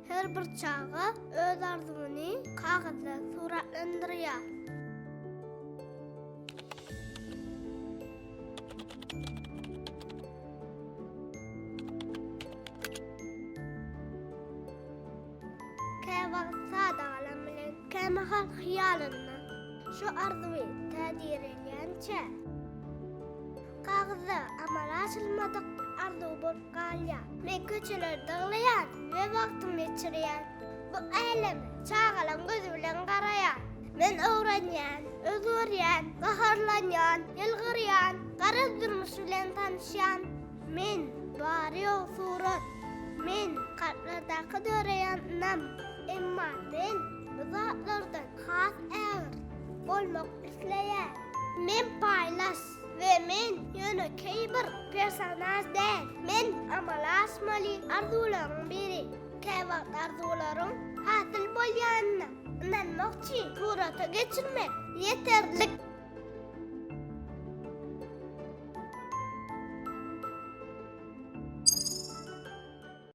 Her bir çaga öz arzuwyny kagyzda suratlandyrýar. Käwagt sada galam bilen, kämahal hyýalynda şu arzuwy tä direlýänçä kagyzda amala aşyrylmadyk arzuw bolup galýar. Men köçelerde yglaýan we wagtymy geçirýän. Bu äleme çagalaň gözi bilen garaýan. Men öwrenýän, özgerýän, gaharlanýan, ýylgyrýan, garaz durmuş bilen tanyşýan. Men, bary-ýogy surat. Men, kalplardaky döreýän ynam. Emma men bu zatlardan has ägirt bolmak isleýän. Men paýlaş we men ýönekeý bir personaž däl. Men amala aşmaly arzuwlaryň biri. Käwagt arzuwlaryň hasyl bolýanyna ynanmak üçin surata geçirmek ýeterlik.